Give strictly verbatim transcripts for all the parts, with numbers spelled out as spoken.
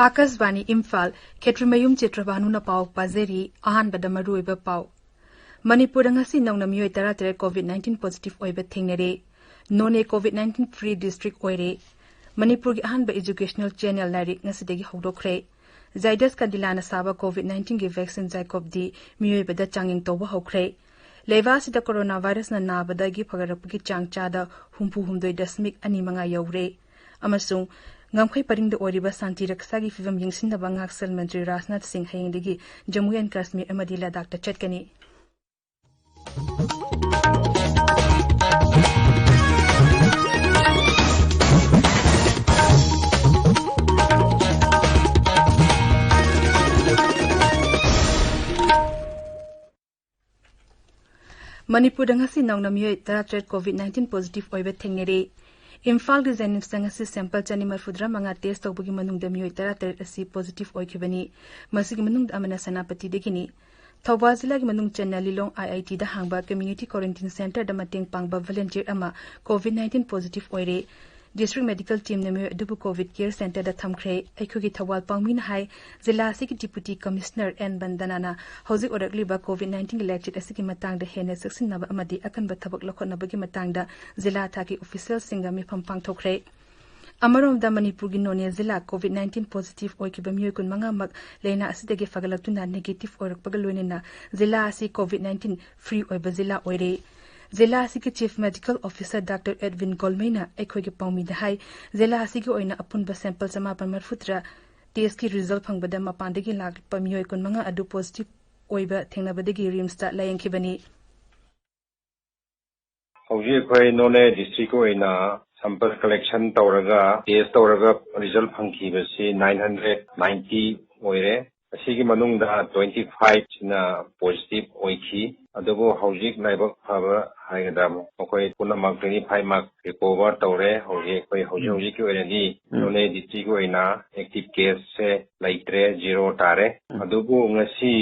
ꯑꯥꯀꯥꯁꯕꯥꯅꯤ ꯏꯝꯐꯥꯜ, ꯈꯦꯇ꯭ꯔꯤꯃꯌꯨꯝ ꯆꯤꯇ꯭ꯔꯕꯥꯅꯨꯅ ꯄꯥꯎ ꯄꯥꯖꯔꯤ꯫ ꯑꯍꯥꯟꯕꯗ ꯃꯔꯨꯑꯣꯏꯕ ꯄꯥꯎ꯫ ꯃꯅꯤꯄꯨꯔꯗ ꯉꯁꯤ ꯅꯧꯅ ꯃꯤꯑꯣꯏ ꯇꯔꯥꯇꯔꯦꯠ COVID nineteen positive ꯑꯣꯏꯕ ꯊꯦꯡꯅꯔꯦ꯫ ꯅꯣꯅꯦ COVID nineteen free district ꯑꯣꯏꯔꯦ꯫ ꯃꯅꯤꯄꯨꯔꯒꯤ ꯑꯍꯥꯟꯕ educational channel ꯂꯥꯏꯔꯤꯛ ꯉꯁꯤꯗꯒꯤ ꯍꯧꯗꯣꯛꯈ꯭ꯔꯦ꯫ Zydus Cadila ꯅ ꯁꯥꯕ COVID nineteen ꯒꯤ vaccine Zycop D ꯃꯤꯑꯣꯏꯕꯗ ꯆꯥꯡꯌꯦꯡ ꯇꯧꯕ ꯍꯧꯈ꯭ꯔꯦ꯫ ꯂꯩꯕꯥꯛ ꯑꯁꯤꯗ coronavirus ꯅ ꯅꯥꯕꯗꯒꯤ ꯐꯒꯠꯂꯛꯄꯒꯤ ꯆꯥꯡ ꯆꯥꯗ ꯍꯨꯝꯐꯨ ꯍꯨꯝꯗꯣꯏ ꯗꯁꯃꯤꯛ ꯑꯅꯤ ꯃꯉꯥ ꯌꯧꯔꯦ꯫ ꯑꯃꯁꯨꯡ ꯉꯝꯈꯩ ꯄꯔꯤꯡꯗ ꯑꯣꯏꯔꯤꯕ ꯁꯥꯟꯇꯤ ꯔꯛꯁꯥꯒꯤ ꯐꯤꯚꯝ ꯌꯦꯡꯁꯤꯟꯅꯕ ꯉꯥꯛꯁꯦꯜ ꯃꯟꯇ꯭ꯔꯤ ꯔꯥꯖꯅꯥꯊ ꯁꯤꯡ ꯍꯌꯦꯡꯗꯒꯤ ꯖꯝꯃꯨ ꯑꯦꯟ ꯀꯥꯁꯃꯤꯔ ꯑꯃꯗꯤ ꯂꯗꯥꯈꯇ ꯆꯠꯀꯅꯤ꯫ ꯃꯅꯤꯄꯨꯔꯗ ꯉꯁꯤ ꯅꯧꯅ ꯃꯤꯑꯣꯏ ꯇꯔꯥꯇꯔꯦꯠ COVID nineteen positive ꯑꯣꯏꯕ ꯊꯦꯡꯅꯔꯦ꯫ ꯏꯝꯐꯥꯜꯒꯤ JNIMS ꯇ ꯉꯁꯤ sample ꯆꯅꯤ ꯃꯔꯤꯐꯨꯇꯔꯥ ꯃꯉꯥ test ꯇꯧꯕꯒꯤ ꯃꯅꯨꯡꯗ ꯃꯤꯑꯣꯏ ꯇꯔꯥꯇꯔꯦꯠ ꯑꯁꯤ positive ꯑꯣꯏꯈꯤꯕꯅꯤ꯫ ꯃꯁꯤꯒꯤ ꯃꯅꯨꯡꯗ ꯑꯃꯅ ꯁꯦꯅꯥꯄꯇꯤꯗꯒꯤꯅꯤ꯫ ꯊꯧꯕꯥꯜ ꯖꯤꯂꯥꯒꯤ ꯃꯅꯨꯡ ꯆꯟꯅ ꯂꯤꯂꯣꯡ IIT ꯗ ꯍꯥꯡꯕ community quarantine center ꯗ ꯃꯇꯦꯡ ꯄꯥꯡꯕ volunteer ꯑꯃ COVID nineteen positive ꯑꯣꯏꯔꯦ꯫ District medical team ꯅ ꯃꯤꯑꯣꯏ ꯑꯗꯨꯕꯨ COVID care center ꯗ ꯊꯝꯈ꯭ꯔꯦ꯫ ꯑꯩꯈꯣꯏꯒꯤ ꯊꯧꯕꯥꯜ ꯄꯥꯎꯃꯤꯅ ꯍꯥꯏ, ꯖꯤꯂꯥ ꯑꯁꯤꯒꯤ Deputy Commissioner N ꯕꯟꯗꯅꯥꯅ ꯍꯧꯖꯤꯛ ꯑꯣꯏꯔꯛꯂꯤꯕ COVID nineteen ꯒꯤ ꯂꯥꯏꯆꯠ ꯑꯁꯤꯒꯤ ꯃꯇꯥꯡꯗ ꯍꯦꯟꯅ ꯆꯦꯛꯁꯤꯟꯅꯕ ꯑꯃꯗꯤ ꯑꯀꯟꯕ ꯊꯕꯛ ꯂꯧꯈꯠꯅꯕꯒꯤ ꯃꯇꯥꯡꯗ ꯖꯤꯂꯥ ꯊꯥꯛꯀꯤ official ꯁꯤꯡꯒ ꯃꯤꯐꯝ ꯄꯥꯡꯊꯣꯛꯈ꯭ꯔꯦ꯫ ꯑꯃꯔꯣꯝꯗ, ꯃꯅꯤꯄꯨꯔꯒꯤ ꯅꯣꯅꯦ ꯖꯤꯂꯥ COVID nineteen positive ꯑꯣꯏꯈꯤꯕ ꯃꯤꯑꯣꯏ ꯀꯨꯟꯃꯉꯥꯃꯛ ꯂꯥꯏꯅꯥ ꯑꯁꯤꯗꯒꯤ ꯐꯒꯠꯂꯛꯇꯨꯅ negative ꯑꯣꯏꯔꯛꯄꯒ ꯂꯣꯏꯅꯅ ꯖꯤꯂꯥ ꯑꯁꯤ COVID nineteen free ꯑꯣꯏꯕ ꯖꯤꯂꯥ ꯑꯣꯏꯔꯦ꯫ ꯖꯤꯂꯥ ꯑꯁꯤꯒꯤ Chief Medical Officer Doctor Edwin ꯒꯣꯜꯃꯩꯅ ꯑꯩꯈꯣꯏꯒꯤ ꯄꯥꯎꯃꯤꯗ ꯍꯥꯏ, ꯖꯤꯂꯥ ꯑꯁꯤꯒꯤ ꯑꯣꯏꯅ ꯑꯄꯨꯟꯕ sample ꯆꯃꯥꯄꯟ ꯃꯔꯤꯐꯨꯇꯔꯥ test ꯀꯤ result ꯐꯪꯕꯗ ꯃꯄꯥꯟꯗꯒꯤ ꯂꯥꯛꯄ ꯃꯤꯑꯣꯏ ꯀꯨꯟꯃꯉꯥ ꯑꯗꯨ positive ꯑꯣꯏꯕ ꯊꯦꯡꯅꯕꯗꯒꯤ RIMS ꯇ ꯂꯥꯌꯦꯡꯈꯤꯕꯅꯤ꯫ ꯍꯧꯖꯤꯛ ꯑꯩꯈꯣꯏ ꯅꯣꯅꯦ district ꯀꯤ ꯑꯣꯏꯅ sample collection ꯇꯧꯔꯒ test ꯇꯧꯔꯒ result ꯐꯪꯈꯤꯕꯁꯤ nine hundred ninety ꯑꯣꯏꯔꯦ꯫ ꯑꯁꯤꯒꯤ ꯃꯅꯨꯡꯗ twenty five ꯁꯤꯅ positive ꯑꯣꯏꯈꯤ꯫ ꯑꯗꯨꯕꯨ ꯍꯧꯖꯤꯛ ꯂꯥꯏꯕꯛ ꯐꯕ ꯍꯥꯏꯒꯗ꯭ꯔꯥ, ꯃꯈꯣꯏ ꯄꯨꯝꯅꯃꯛ twenty five ꯃꯛ recover ꯇꯧꯔꯦ꯫ ꯍꯧꯖꯤꯛ ꯑꯩꯈꯣꯏ ꯍꯧꯖꯤꯛ ꯎꯝ꯫ ꯍꯧꯖꯤꯛꯀꯤ ꯑꯣꯏꯅꯗꯤ ꯎꯝ꯫ ꯅꯣꯅꯦ district ꯀꯤ ꯑꯣꯏꯅ active case ꯁꯦ ꯂꯩꯇ꯭ꯔꯦ, zero ꯇꯥꯔꯦ꯫ ꯎꯝ꯫ ꯑꯗꯨꯕꯨ ꯉꯁꯤ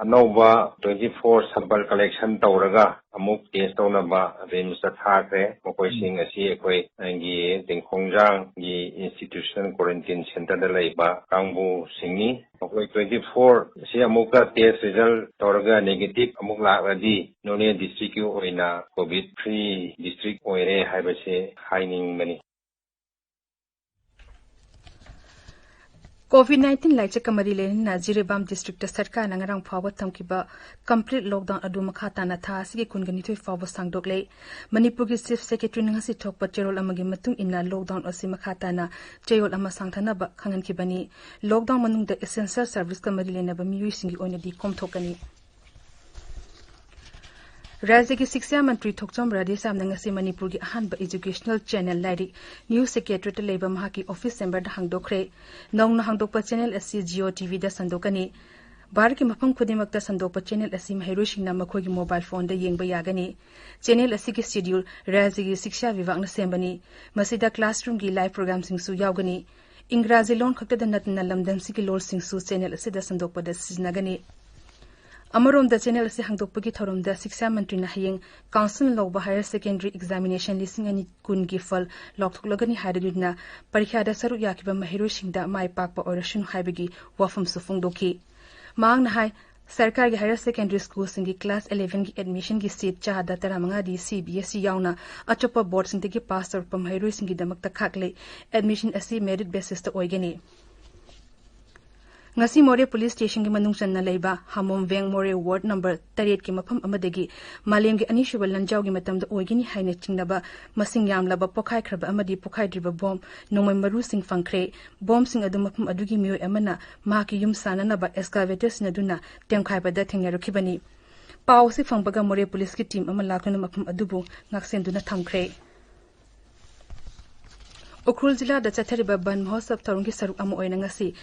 ꯑꯅꯧꯕ twenty four sample collection ꯇꯧꯔꯒ ꯑꯃꯨꯛ test ꯇꯧꯅꯕ RIMSꯇ ꯊꯥꯈ꯭ꯔꯦ꯫ ꯃꯈꯣꯏꯁꯤꯡ ꯑꯁꯤ ꯑꯩꯈꯣꯏꯒꯤ ꯇꯤꯡꯈꯣꯡꯖꯥꯡꯒꯤ institution quarantine centreꯗ ꯂꯩꯕ ꯀꯥꯡꯕꯨꯁꯤꯡꯅꯤ꯫ ꯃꯈꯣꯏ twenty four ꯑꯁꯤ ꯑꯃꯨꯛꯀ test result ꯇꯧꯔꯒ negative ꯑꯃꯨꯛ ꯂꯥꯛꯂꯗꯤ ꯅꯣꯅꯦ districtꯀꯤ ꯑꯣꯏꯅ COVID free district ꯑꯣꯏꯔꯦ ꯍꯥꯏꯕꯁꯤ ꯍꯥꯏꯅꯤꯡꯕꯅꯤ꯫ COVID nineteen ꯂꯥꯏꯆꯠꯀ ꯃꯔꯤ ꯂꯩꯅꯅ ꯖꯤꯔꯤꯕꯥꯝ districtꯇ ꯁꯔꯀꯥꯔꯅ ꯉꯔꯥꯡ ꯐꯥꯎꯕ ꯊꯝꯈꯤꯕ complete lockdown ꯑꯗꯨ ꯃꯈꯥ ꯇꯥꯅ ꯊꯥ ꯑꯁꯤꯒꯤ ꯀꯨꯟꯒ ꯅꯤꯊꯣꯏ ꯐꯥꯎꯕ ꯁꯥꯡꯗꯣꯛꯂꯦ꯫ ꯃꯅꯤꯄꯨꯔꯒꯤ Chief Secretaryꯅ ꯉꯁꯤ ꯊꯣꯛꯄ ꯆꯦꯔꯣꯜ ꯑꯃꯒꯤ ꯃꯇꯨꯡ ꯏꯟꯅ lockdown ꯑꯁꯤ ꯃꯈꯥ ꯇꯥꯅ ꯆꯌꯣꯜ ꯑꯃ ꯁꯥꯡꯊꯅꯕ ꯈꯪꯍꯟꯈꯤꯕꯅꯤ꯫ Lockdown ꯃꯅꯨꯡꯗ essential serviceꯀ ꯃꯔꯤ ꯂꯩꯅꯕ ꯃꯤꯑꯣꯏꯁꯤꯡꯒꯤ ꯑꯣꯏꯅꯗꯤ ꯀꯣꯝꯊꯣꯛꯀꯅꯤ꯫ ꯔꯥꯖ꯭ꯌꯒꯤ ꯁꯤꯛꯁꯥ ꯃꯟꯇ꯭ꯔꯤ ꯊꯣꯛꯆꯣꯝ ꯔꯥꯙꯦꯁ꯭ꯌꯥꯝꯅ ꯉꯁꯤ ꯃꯅꯤꯄꯨꯔꯒꯤ ꯑꯍꯥꯟꯕ educational channel ꯂꯥꯏꯔꯤꯛ News Secretariatꯇ ꯂꯩꯕ ꯃꯍꯥꯛꯀꯤ office chamberꯗ ꯍꯥꯡꯗꯣꯛꯈ꯭ꯔꯦ꯫ ꯅꯧꯅ ꯍꯥꯡꯗꯣꯛꯄ channel ꯑꯁꯤ Jio TVꯗ ꯁꯟꯗꯣꯛꯀꯅꯤ꯫ ꯚꯥꯔꯠꯀꯤ ꯃꯐꯝ ꯈꯨꯗꯤꯡꯃꯛꯇ ꯁꯟꯗꯣꯛꯄ channel ꯑꯁꯤ ꯃꯍꯩꯔꯣꯏꯁꯤꯡꯅ ꯃꯈꯣꯏꯒꯤ mobile phoneꯗ ꯌꯦꯡꯕ ꯌꯥꯒꯅꯤ꯫ Channel ꯑꯁꯤꯒꯤ schedule ꯔꯥꯖ꯭ꯌꯒꯤ ꯁꯤꯛꯁꯥ ꯚꯤꯚꯥꯒꯅ ꯁꯦꯝꯕꯅꯤ꯫ ꯃꯁꯤꯗ classroomꯒꯤ live programꯁꯤꯡꯁꯨ ꯌꯥꯎꯒꯅꯤ꯫ ꯏꯪꯒ꯭ꯔꯥꯖꯤ ꯂꯣꯟ ꯈꯛꯇꯗ ꯅꯠꯇꯅ ꯂꯝꯗꯝꯁꯤꯒꯤ ꯂꯣꯜꯁꯤꯡꯁꯨ channel ꯑꯁꯤꯗ ꯁꯟꯗꯣꯛꯄꯗ ꯁꯤꯖꯤꯟꯅꯒꯅꯤ꯫ ꯑꯃꯔꯣꯝꯗ channel ꯑꯁꯤ ꯍꯥꯡꯗꯣꯛꯄꯒꯤ ꯊꯧꯔꯝꯗ ꯁꯤꯛꯁꯥ ꯃꯟꯇ꯭ꯔꯤꯅ ꯍꯌꯦꯡ councilꯅ ꯂꯧꯕ higher secondary examination ꯂꯤꯁꯤꯡ ꯑꯅꯤ ꯀꯨꯟꯒꯤ ꯐꯜ ꯂꯥꯎꯊꯣꯛꯂꯒꯅꯤ ꯍꯥꯏꯔꯗꯨꯅ ꯄꯔꯤꯈ꯭ꯌꯥꯗ ꯁꯔꯨꯛ ꯌꯥꯈꯤꯕ ꯃꯍꯩꯔꯣꯏꯁꯤꯡꯗ ꯃꯥꯏ ꯄꯥꯛꯄ ꯑꯣꯏꯔꯁꯅꯨ ꯍꯥꯏꯕꯒꯤ ꯋꯥꯐꯝꯁꯨ ꯐꯣꯡꯗꯣꯛꯈꯤ꯫ ꯃꯍꯥꯛꯅ ꯍꯥꯏ, ꯁꯔꯀꯥꯔꯒꯤ higher secondary schoolꯁꯤꯡꯒꯤ class elevenꯒꯤ admissionꯒꯤ seat ꯆꯥꯗ ꯇꯔꯥꯃꯉꯥꯗꯤ CBSE ꯌꯥꯎꯅ ꯑꯇꯣꯞꯄ boardꯁꯤꯡꯗꯒꯤ pass ꯇꯧꯔꯛꯄ ꯃꯍꯩꯔꯣꯏꯁꯤꯡꯒꯤꯗꯃꯛꯇ ꯈꯥꯛꯂꯦ꯫ Admission ꯑꯁꯤ merit basisꯇ ꯑꯣꯏꯒꯅꯤ꯫ ꯉꯁꯤ ꯃꯣꯔꯦ police stationꯒꯤ ꯃꯅꯨꯡ ꯆꯟꯅ ꯂꯩꯕ ꯍꯥꯃꯣꯝ ꯚꯦꯡ ꯃꯣꯔꯦ ward number ꯇꯔꯦꯠꯀꯤ ꯃꯐꯝ ꯑꯃꯗꯒꯤ ꯃꯥꯂꯦꯝꯒꯤ ꯑꯅꯤꯁꯨꯕ ꯂꯥꯟꯖꯥꯎꯒꯤ ꯃꯇꯝꯗ ꯑꯣꯏꯒꯅꯤ ꯍꯥꯏꯅ ꯆꯤꯡꯅꯕ ꯃꯁꯤꯡ ꯌꯥꯝꯂꯕ ꯄꯣꯈꯥꯏꯈ꯭ꯔꯕ ꯑꯃꯗꯤ ꯄꯣꯈꯥꯏꯗ꯭ꯔꯤꯕ bomb ꯅꯣꯡꯃꯩ ꯃꯔꯨꯁꯤꯡ ꯐꯪꯈ꯭ꯔꯦ꯫ Bombꯁꯤꯡ ꯑꯗꯨ ꯃꯐꯝ ꯑꯗꯨꯒꯤ ꯃꯤꯑꯣꯏ ꯑꯃꯅ ꯃꯍꯥꯛꯀꯤ ꯌꯨꯝ ꯁꯥꯟꯅꯅꯕ excavator ꯁꯤꯖꯤꯟꯅꯗꯨꯅ ꯇꯦꯝꯈꯥꯏꯕꯗ ꯊꯦꯡꯅꯔꯛꯈꯤꯕꯅꯤ꯫ ꯄꯥꯎ ꯑꯁꯤ ꯐꯪꯕꯒ ꯃꯣꯔꯦ policeꯀꯤ team ꯑꯃ ꯂꯥꯛꯇꯨꯅ ꯃꯐꯝ ꯑꯗꯨꯕꯨ ꯉꯥꯛꯁꯦꯟꯗꯨꯅ ꯊꯝꯈ꯭ꯔꯦ꯫ ꯎꯈ꯭ꯔꯨꯜ ꯖꯤꯂꯥꯗ ꯆꯠꯊꯔꯤꯕ ꯕꯟ ꯃꯍꯣꯠꯁꯕ ꯊꯧꯔꯝꯒꯤ ꯁꯔꯨꯛ ꯑꯃ ꯑꯣꯏꯅ ꯉꯁꯤ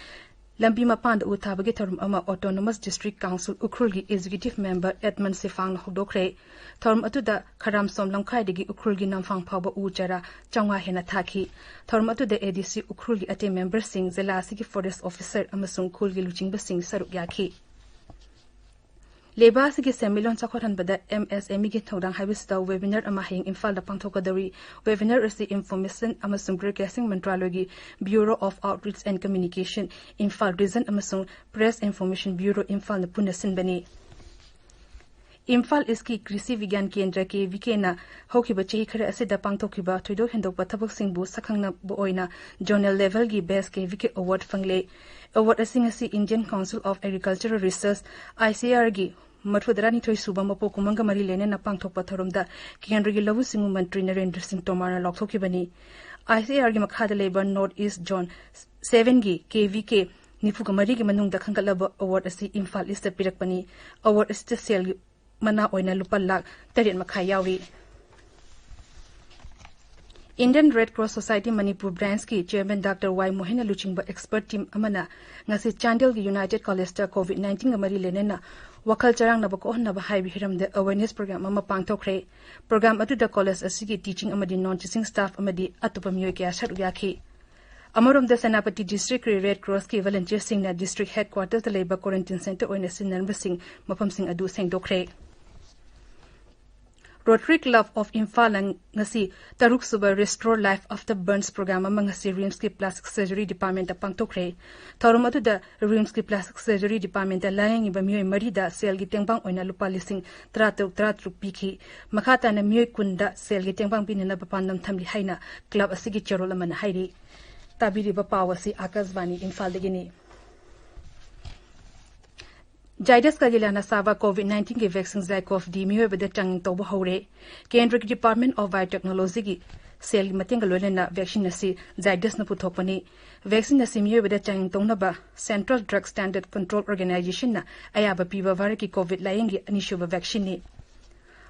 ꯂꯝꯕꯤ ꯃꯄꯥꯟꯗ ꯎ ꯊꯥꯕꯒꯤ ꯊꯧꯔꯝ ꯑꯃ Autonomous District Council ꯎꯈ꯭ꯔꯨꯜꯒꯤ executive member ꯑꯦꯗꯃꯟ ꯁꯤꯐꯥꯡꯅ ꯍꯧꯗꯣꯛꯈ꯭ꯔꯦ꯫ ꯊꯧꯔꯝ ꯑꯗꯨꯗ ꯈꯔꯥꯝꯁꯣꯝ ꯂꯝꯈꯥꯏꯗꯒꯤ ꯎꯈ꯭ꯔꯨꯜꯒꯤ ꯅꯝꯐꯥꯡ ꯐꯥꯎꯕ ꯎ ꯆꯥꯔꯥ ꯆꯥꯝꯃꯉꯥ ꯍꯦꯟꯅ ꯊꯥꯈꯤ꯫ ꯊꯧꯔꯝ ꯑꯗꯨꯗ ADC ꯎꯈ꯭ꯔꯨꯜꯒꯤ ꯑꯇꯩ memberꯁꯤꯡ, ꯖꯤꯂꯥ ꯑꯁꯤꯒꯤ forest officer ꯑꯃꯁꯨꯡ ꯈꯨꯜꯒꯤ ꯂꯨꯆꯤꯡꯕꯁꯤꯡ ꯁꯔꯨꯛ ꯌꯥꯈꯤ꯫ ꯂꯩꯕꯥꯛ ꯑꯁꯤꯒꯤ ꯁꯦꯟꯃꯤꯠꯂꯣꯟ ꯆꯥꯎꯈꯠꯍꯟꯕꯗ ꯑꯦꯝ ꯑꯦꯁ ꯑꯦꯝ ꯏꯒꯤ ꯊꯧꯗꯥꯡ ꯍꯥꯏꯕꯁꯤꯗ webinar ꯑꯃ ꯍꯌꯦꯡ ꯏꯝꯐꯥꯜꯗ ꯄꯥꯡꯊꯣꯛꯀꯗꯧꯔꯤ꯫ Webinar ꯑꯁꯤ Information ꯑꯃꯁꯨꯡ Broadcasting ꯃꯟꯇ꯭ꯔꯥꯂꯣꯏꯒꯤ Bureau of Outreach and Communication, Imphal Region ꯑꯃꯁꯨꯡ Press Information Bureau, ꯏꯝꯐꯥꯜꯅ ꯄꯨꯟꯅ ꯁꯤꯟꯕꯅꯤ꯫ ꯏꯝꯐꯥꯜ ꯏꯁꯀꯤ ꯀ꯭ꯔꯤꯁꯤ ꯕꯤꯒ꯭ꯌꯥꯟ ꯀꯦꯟꯗ꯭ꯔ, ꯀꯦ ꯚꯤ ꯀꯦꯅ ꯍꯧꯈꯤꯕ ꯆꯍꯤ ꯈꯔ ꯑꯁꯤꯗ ꯄꯥꯡꯊꯣꯛꯈꯤꯕ ꯊꯣꯏꯗꯣꯛ ꯍꯦꯟꯗꯣꯛꯄ ꯊꯕꯛꯁꯤꯡꯕꯨ ꯁꯛꯈꯪꯅꯕ ꯑꯣꯏꯅ Zonal Levelꯒꯤ Best ꯀꯦ ꯚꯤ ꯀꯦ Award ꯐꯪꯂꯦ꯫ Award ꯑꯁꯤ ꯉꯁꯤ Indian Council of Agricultural Research, I C I ꯑꯥꯔꯒꯤ ꯃꯔꯤꯐꯨꯇꯔꯥꯅꯤꯊꯣꯏ ꯁꯨꯕ ꯃꯄꯣꯛ ꯀꯨꯝꯑꯣꯟꯒ ꯃꯔꯤ ꯂꯩꯅꯅ ꯄꯥꯡꯊꯣꯛꯄ ꯊꯧꯔꯝꯗ ꯀꯦꯟꯗ꯭ꯔꯒꯤ ꯂꯧꯎ ꯁꯤꯡꯎ ꯃꯟꯇ꯭ꯔꯤ ꯅꯔꯦꯟꯗ꯭ꯔ ꯁꯤꯡ ꯇꯣꯃꯥꯔꯅ ꯂꯥꯎꯊꯣꯛꯈꯤꯕꯅꯤ꯫ ꯑꯥꯏ ꯁꯤ ꯑꯥꯏ ꯑꯥꯔꯒꯤ ꯃꯈꯥꯗ ꯂꯩꯕ North East Zone Sevenꯒꯤ ꯀꯦ ꯚꯤ ꯀꯦ ꯅꯤꯐꯨꯒ ꯃꯔꯤꯒꯤ ꯃꯅꯨꯡꯗ ꯈꯟꯒꯠꯂꯕ award ꯑꯁꯤ ꯏꯝꯐꯥꯜ ꯏꯁꯇ ꯄꯤꯔꯛꯄꯅꯤ꯫ Award ꯑꯁꯤꯗ ꯁꯦꯜꯒꯤ ꯃꯅꯥ ꯑꯣꯏꯅ ꯂꯨꯄꯥ ꯂꯥꯈ ꯇꯔꯦꯠ ꯃꯈꯥꯏ ꯌꯥꯎꯔꯤ꯫ Indian Red Cross Society Manipur Branchꯀꯤ Chairman Doctor ꯋꯥꯏ ꯃꯣꯍꯟꯅ ꯂꯨꯆꯤꯡꯕ expert team ꯑꯃꯅ ꯉꯁꯤ ꯆꯥꯟꯗꯦꯜꯒꯤ United Collegeꯇ COVID nineteen ꯒ ꯃꯔꯤ ꯂꯩꯅꯅ ꯋꯥꯈꯜ ꯆꯔꯥꯡꯅꯕ ꯀꯣꯛꯍꯟꯅꯕ ꯍꯥꯏꯕ ꯍꯤꯔꯝꯗ awareness program ꯑꯃ ꯄꯥꯡꯊꯣꯛꯈ꯭ꯔꯦ꯫ Program ꯑꯗꯨꯗ college ꯑꯁꯤꯒꯤ teaching ꯑꯃꯗꯤ non teaching staff ꯑꯃꯗꯤ ꯑꯇꯣꯞꯄ ꯃꯤꯑꯣꯏ ꯀꯌꯥ ꯁꯔꯨꯛ ꯌꯥꯈꯤ꯫ ꯑꯃꯔꯣꯝꯗ ꯁꯦꯅꯥꯄꯇꯤ districtꯀꯤ Red Crossꯀꯤ volunteerꯁꯤꯡꯅ district headquarterꯗ ꯂꯩꯕ quarantine center ꯑꯣꯏꯅ ꯁꯤꯖꯤꯟꯅꯔꯝꯕꯁꯤꯡ ꯃꯐꯝꯁꯤꯡ ꯑꯗꯨ ꯁꯦꯡꯗꯣꯛꯈ꯭ꯔꯦ꯫ Rotary Club of Imphalꯅ ꯉꯁꯤ ꯇꯔꯨꯛ ꯁꯨꯕ Restore Life After Burns program ꯑꯃ ꯉꯁꯤ RIMSꯀꯤ Plastic Surgery Departmentꯇ ꯄꯥꯡꯊꯣꯛꯈ꯭ꯔꯦ꯫ ꯊꯧꯔꯝ ꯑꯗꯨꯗ RIMSꯀꯤ Plastic Surgery Departmentꯇ ꯂꯥꯌꯦꯡꯉꯤꯕ ꯃꯤꯑꯣꯏ ꯃꯔꯤꯗ ꯁꯦꯜꯒꯤ ꯇꯦꯡꯕꯥꯡ ꯑꯣꯏꯅ ꯂꯨꯄꯥ ꯂꯤꯁꯤꯡ ꯇꯔꯥꯇꯔꯨꯛ ꯇꯔꯥꯇꯔꯨꯛ ꯄꯤꯈꯤ꯫ ꯃꯈꯥ ꯇꯥꯅ ꯃꯤꯑꯣꯏ ꯀꯨꯟꯗ ꯁꯦꯜꯒꯤ ꯇꯦꯡꯕꯥꯡ ꯄꯤꯅꯅꯕ ꯄꯥꯟꯗꯝ ꯊꯝꯂꯤ ꯍꯥꯏꯅ club ꯑꯁꯤꯒꯤ ꯆꯦꯔꯣꯜ ꯑꯃꯅ ꯍꯥꯏꯔꯤ꯫ ꯇꯥꯕꯤꯔꯤꯕ ꯄꯥꯎ ꯑꯁꯤ ꯑꯥꯀꯥꯁꯕꯥꯅꯤ ꯏꯝꯐꯥꯜꯗꯒꯤꯅꯤ꯫ Zydus Cadila ꯅ ꯁꯥꯕ COVID nineteenꯒꯤ vaccine ZyCoV-D ꯃꯤꯑꯣꯏꯕꯗ ꯆꯥꯡꯌꯦꯡ ꯇꯧꯕ ꯍꯧꯔꯦ꯫ ꯀꯦꯟꯗ꯭ꯔꯒꯤ Department of Biotechnologyꯒꯤ ꯁꯦꯜꯒꯤ ꯃꯇꯦꯡꯒ ꯂꯣꯏꯅꯅ vaccine ꯑꯁꯤ Zydusꯅ ꯄꯨꯊꯣꯛꯄꯅꯤ꯫ Vaccine ꯑꯁꯤ ꯃꯤꯑꯣꯏꯕꯗ ꯆꯥꯡꯌꯦꯡ ꯇꯧꯅꯕ Central Drug Standard Control Organizationꯅ ꯑꯌꯥꯕ ꯄꯤꯕ ꯚꯥꯔꯠꯀꯤ COVID ꯂꯥꯌꯦꯡꯒꯤ ꯑꯅꯤꯁꯨꯕ vaccineꯅꯤ꯫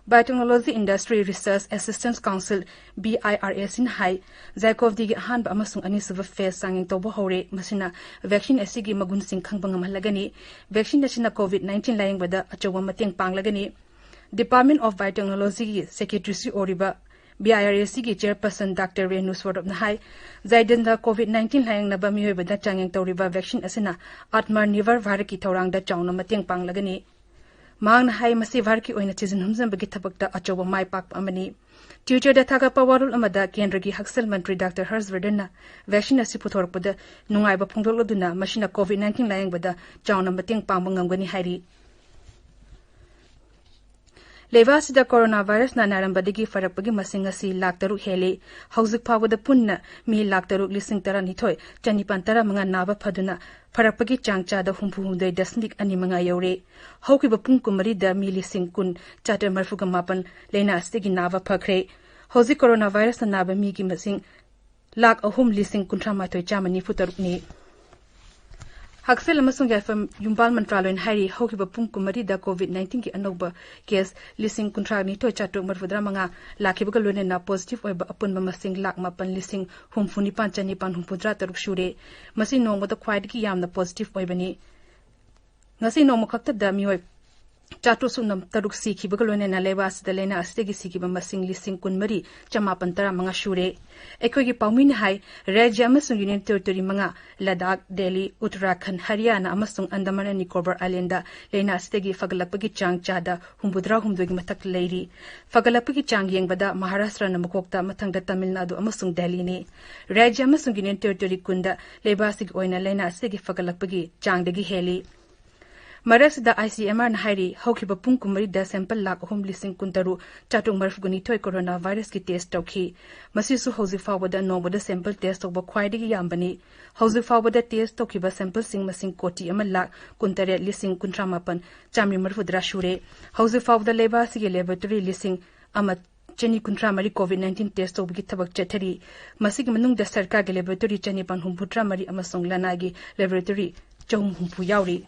Biotechnology Industry Research Assistance Council, BIRACꯅ ꯍꯥꯏ, ZyCoV-Dꯒꯤ ꯑꯍꯥꯟꯕ ꯑꯃꯁꯨꯡ ꯑꯅꯤꯁꯨꯕ phase ꯆꯥꯡꯌꯦꯡ ꯇꯧꯕ ꯍꯧꯔꯦ꯫ ꯃꯁꯤꯅ vaccine ꯑꯁꯤꯒꯤ ꯃꯒꯨꯟꯁꯤꯡ ꯈꯪꯕ ꯉꯝꯍꯜꯂꯒꯅꯤ꯫ Vaccine ꯑꯁꯤꯅ COVID nineteen ꯂꯥꯌꯦꯡꯕꯗ ꯑꯆꯧꯕ ꯃꯇꯦꯡ ꯄꯥꯡꯂꯒꯅꯤ꯫ Department of Biotechnologyꯒꯤ secretaryꯁꯨ ꯑꯣꯏꯔꯤꯕ BIRACꯒꯤ chairperson Doctor Renu Swarup ꯅ ꯍꯥꯏ, Zydusꯅ COVID nineteen ꯂꯥꯌꯦꯡꯅꯕ ꯃꯤꯑꯣꯏꯕꯗ ꯆꯥꯡꯌꯦꯡ ꯇꯧꯔꯤꯕ vaccine ꯑꯁꯤꯅ Atmanirbhar Bharatꯀꯤ ꯊꯧꯔꯥꯡꯗ ꯆꯥꯎꯅ ꯃꯇꯦꯡ ꯄꯥꯡꯂꯒꯅꯤ꯫ ꯃꯍꯥꯛꯅ ꯍꯥꯏ, ꯃꯁꯤ ꯚꯥꯔꯠꯀꯤ ꯑꯣꯏꯅ ꯊꯤꯖꯤꯟ ꯍꯨꯝꯖꯤꯟꯕꯒꯤ ꯊꯕꯛꯇ ꯑꯆꯧꯕ ꯃꯥꯏ ꯄꯥꯛꯄ ꯑꯃꯅꯤ꯫ Twitter-ꯗ ꯊꯥꯒꯠꯄ ꯋꯥꯔꯣꯜ ꯑꯃꯗ ꯀꯦꯟꯗ꯭ꯔꯒꯤ ꯍꯛꯁꯦꯜ ꯃꯟꯇ꯭ꯔꯤ ꯗꯥꯛꯇꯔ ꯍꯔꯁ ꯕꯔꯗꯟꯅ vaccine ꯑꯁꯤ ꯄꯨꯊꯣꯔꯛꯄꯗ ꯅꯨꯡꯉꯥꯏꯕ ꯐꯣꯡꯗꯣꯛꯂꯗꯨꯅ, ꯃꯁꯤꯅ COVID nineteen ꯂꯥꯌꯦꯡꯕꯗ ꯆꯥꯎꯅ ꯃꯇꯦꯡ ꯄꯥꯡꯕ ꯉꯝꯒꯅꯤ ꯍꯥꯏꯔꯤ꯫ ꯂꯩꯕꯥꯛ ꯑꯁꯤꯗ ꯀꯣꯔꯣꯅꯥ ꯚꯥꯏꯔꯁꯅ ꯅꯥꯔꯝꯕꯗꯒꯤ ꯐꯔꯛꯄꯒꯤ ꯃꯁꯤꯡ ꯑꯁꯤ ꯂꯥꯈ ꯇꯔꯨꯛ ꯍꯦꯜꯂꯤ꯫ ꯍꯧꯖꯤꯛ ꯐꯥꯎꯕꯗ ꯄꯨꯟꯅ ꯃꯤ ꯂꯥꯈ ꯇꯔꯨꯛ ꯂꯤꯁꯤꯡ ꯇꯔꯥꯅꯤꯊꯣꯏ ꯆꯅꯤꯄꯥꯟ ꯇꯔꯥꯃꯉꯥ ꯅꯥꯕ ꯐꯗꯨꯅ ꯐꯔꯛꯄꯒꯤ ꯆꯥꯡ ꯆꯥꯗ ꯍꯨꯝꯐꯨ ꯍꯨꯝꯗꯣꯏ ꯗꯁꯃꯤꯛ ꯑꯅꯤ ꯃꯉꯥ ꯌꯧꯔꯦ꯫ ꯍꯧꯈꯤꯕ ꯄꯨꯡ ꯀꯨꯟꯃꯔꯤꯗ ꯃꯤ ꯂꯤꯁꯤꯡ ꯀꯨꯟ ꯆꯥꯇ꯭ꯔꯦꯠ ꯃꯔꯤꯐꯨꯒ ꯃꯥꯄꯟ ꯂꯥꯏꯅꯥ ꯑꯁꯤꯗꯒꯤ ꯅꯥꯕ ꯐꯈ꯭ꯔꯦ꯫ ꯍꯧꯖꯤꯛ ꯀꯣꯔꯣꯅꯥ ꯚꯥꯏꯔꯁꯅ ꯅꯥꯕ ꯃꯤꯒꯤ ꯃꯁꯤꯡ ꯂꯥꯈ ꯑꯍꯨꯝ ꯂꯤꯁꯤꯡ ꯀꯨꯟꯊ꯭ꯔꯥ ꯃꯥꯊꯣꯏ ꯆꯥꯝꯃ ꯅꯤꯐꯨ ꯇꯔꯨꯛꯅꯤ꯫ ꯍꯛꯁꯦꯜ ꯑꯃꯁꯨꯡ ꯌꯥꯏꯐꯝ ꯌꯨꯝꯕꯥꯜ ꯃꯟꯇ꯭ꯔꯥꯂꯣꯏꯅ ꯍꯥꯏꯔꯤ, ꯍꯧꯈꯤꯕ ꯄꯨꯡ ꯀꯨꯟꯃꯔꯤꯗ COVID nineteenꯒꯤ ꯑꯅꯧꯕ ꯀꯦꯁ ꯂꯤꯁꯤꯡ ꯀꯨꯟꯊ꯭ꯔꯥ ꯅꯤꯊꯣꯏ ꯆꯥꯇ꯭ꯔꯨꯛ ꯃꯔꯤꯐꯨꯇꯔꯥ ꯃꯉꯥ ꯂꯥꯛꯈꯤꯕꯒ ꯂꯣꯏꯅꯅ positive ꯑꯣꯏꯕ ꯑꯄꯨꯟꯕ ꯃꯁꯤꯡ ꯂꯥꯈ ꯃꯥꯄꯟ ꯂꯤꯁꯤꯡ ꯍꯨꯝꯐꯨ ꯅꯤꯄꯥꯟ ꯆꯅꯤꯄꯥꯟ ꯍꯨꯝꯐꯨꯇꯔꯥ ꯇꯔꯨꯛ ꯁꯨꯔꯦ꯫ ꯃꯁꯤ ꯅꯣꯡꯃꯗ ꯈ꯭ꯋꯥꯏꯗꯒꯤ ꯌꯥꯝꯅ positive ꯑꯣꯏꯕꯅꯤ꯫ ꯉꯁꯤ ꯅꯣꯡꯃ ꯈꯛꯇꯗ ꯃꯤꯑꯣꯏ ꯆꯥꯇ꯭ꯔꯨꯛ ꯁꯨꯞꯅ ꯇꯔꯨꯛ ꯁꯤꯈꯤꯕꯒ ꯂꯣꯏꯅꯅ ꯂꯩꯕꯥꯛ ꯑꯁꯤꯗ ꯂꯥꯏꯅꯥ ꯑꯁꯤꯗꯒꯤ ꯁꯤꯈꯤꯕ ꯃꯁꯤꯡ ꯂꯤꯁꯤꯡ ꯀꯨꯟꯃꯔꯤ ꯆꯃꯥꯄꯟ ꯇꯔꯥꯃꯉꯥ ꯁꯨꯔꯦ꯫ ꯑꯩꯈꯣꯏꯒꯤ ꯄꯥꯎꯃꯤꯅ ꯍꯥꯏ, ꯔꯥꯖ꯭ꯌ ꯑꯃꯁꯨꯡ Union Territory ꯃꯉꯥ, ꯂꯗꯥꯈ, ꯗꯦꯜꯂꯤ, ꯎꯠꯇꯔꯥꯈꯟꯗ, ꯍꯔꯤꯌꯥꯅꯥ ꯑꯃꯁꯨꯡ ꯑꯟꯗꯃꯥꯟ ꯑꯦꯟ ꯅꯤꯀꯣꯕꯔ ꯑꯥꯏꯂꯦꯟꯗ ꯂꯥꯏꯅꯥ ꯑꯁꯤꯗꯒꯤ ꯐꯒꯠꯂꯛꯄꯒꯤ ꯆꯥꯡ ꯆꯥꯗ ꯍꯨꯝꯐꯨꯇꯔꯥ ꯍꯨꯝꯗꯣꯏꯒꯤ ꯃꯊꯛꯇ ꯂꯩꯔꯤ꯫ ꯐꯒꯠꯂꯛꯄꯒꯤ ꯆꯥꯡ ꯌꯦꯡꯕꯗ ꯃꯍꯥꯔꯥꯁꯇ꯭ꯔꯅ ꯃꯀꯣꯛꯇ, ꯃꯊꯪꯗ ꯇꯥꯃꯤꯜ ꯅꯥꯗꯨ ꯑꯃꯁꯨꯡ ꯗꯦꯜꯂꯤꯅꯤ꯫ ꯔꯥꯖ꯭ꯌ ꯑꯃꯁꯨꯡ Union Territory ꯀꯨꯟꯗ ꯂꯩꯕꯥꯛ ꯑꯁꯤꯒꯤ ꯑꯣꯏꯅ ꯂꯥꯏꯅꯥ ꯑꯁꯤꯗꯒꯤ ꯐꯒꯠꯂꯛꯄꯒꯤ ꯆꯥꯡꯗꯒꯤ ꯍꯦꯜꯂꯤ꯫ ꯃꯔꯛꯁꯤꯗ ICMRꯅ ꯍꯥꯏꯔꯤ, ꯍꯧꯈꯤꯕ ꯄꯨꯡ ꯀꯨꯟꯃꯔꯤꯗ sample ꯂꯥꯈ ꯑꯍꯨꯝ ꯂꯤꯁꯤꯡ ꯀꯨꯟꯇꯔꯨꯛ ꯆꯥꯇ꯭ꯔꯨꯛ ꯃꯔꯤꯐꯨꯅꯤꯊꯣꯏ ꯀꯣꯔꯣꯅꯥ ꯚꯥꯏꯔꯁꯀꯤ test ꯇꯧꯈꯤ꯫ ꯃꯁꯤꯁꯨ ꯍꯧꯖꯤꯛ ꯐꯥꯎꯕꯗ ꯅꯣꯡꯃꯗ sample test ꯇꯧꯕ ꯈ꯭ꯋꯥꯏꯗꯒꯤ ꯌꯥꯝꯕꯅꯤ꯫ ꯍꯧꯖꯤꯛ ꯐꯥꯎꯕꯗ test ꯇꯧꯈꯤꯕ sampleꯁꯤꯡ ꯃꯁꯤꯡ ꯀꯣꯇꯤ ꯑꯃ ꯂꯥꯈ ꯀꯨꯟꯇꯔꯦꯠ ꯂꯤꯁꯤꯡ ꯀꯨꯟꯊ꯭ꯔꯥ ꯃꯥꯄꯟ ꯆꯥꯃꯔꯤ ꯃꯔꯤꯐꯨꯇꯔꯥ ꯁꯨꯔꯦ꯫ ꯍꯧꯖꯤꯛ ꯐꯥꯎꯕꯗ ꯂꯩꯕꯥꯛ ꯑꯁꯤꯒꯤ laboratory ꯂꯤꯁꯤꯡ ꯑꯃ ꯆꯅꯤ ꯀꯨꯟꯊ꯭ꯔꯥ ꯃꯔꯤ COVID nineteen test ꯇꯧꯕꯒꯤ ꯊꯕꯛ ꯆꯠꯊꯔꯤ꯫ ꯃꯁꯤꯒꯤ ꯃꯅꯨꯡꯗ ꯁꯔꯀꯥꯔꯒꯤ laboratory ꯆꯅꯤꯄꯥꯟ ꯍꯨꯝꯐꯨꯇꯔꯥ ꯃꯔꯤ ꯑꯃꯁꯨꯡ ꯂꯅꯥꯏꯒꯤ laboratory ꯆꯍꯨꯝ ꯍꯨꯝꯐꯨ ꯌꯥꯎꯔꯤ꯫